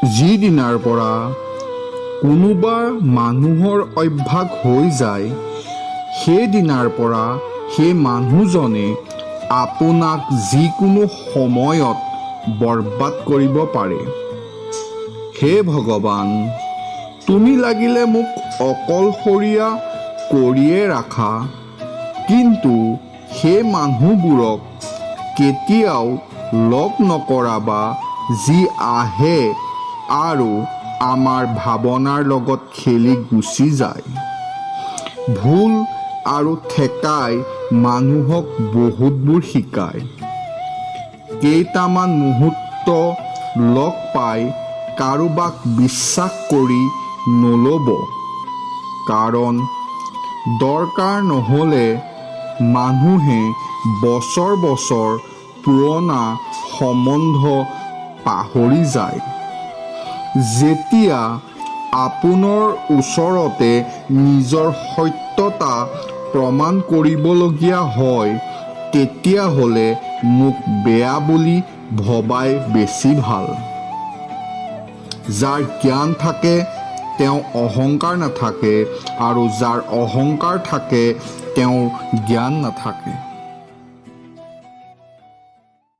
যিদিনাৰ পৰা কোনোবা মানুহৰ অভ্যাস হৈ যায়, সেইদিনাৰ পৰা সেই মানুহজনে আপোনাক যিকোনো সময়ত বৰবাদ কৰিব পাৰে। হে ভগৱান, তুমি লাগিলে মোক অকলশৰীয়া কৰিয়ে ৰাখা, কিন্তু সেই মানুহবোৰক কেতিয়াও লগ নকৰাবা যি আহে আৰু আমাৰ ভাৱনাৰ লগত খেলি গুচি যায়। ভুল আৰু ঠেকাই মানুহক বহুতবোৰ শিকায়। কেইটামান মুহূৰ্ত লগ পাই কাৰোবাক বিশ্বাস কৰি নল'ব, কাৰণ দৰকাৰ নহ'লে মানুহে বছৰ বছৰ পুৰণা সম্বন্ধ পাহৰি যায়। যেতিয়া আপোনাৰ ওচৰতে নিজৰ সত্যতা প্ৰমাণ কৰিবলগীয়া হয়, তেতিয়াহ'লে মোক বেয়া বুলি ভবাই বেছি ভাল। যাৰ জ্ঞান থাকে তেওঁ অহংকাৰ নাথাকে আৰু যাৰ অহংকাৰ থাকে তেওঁৰ জ্ঞান নাথাকে।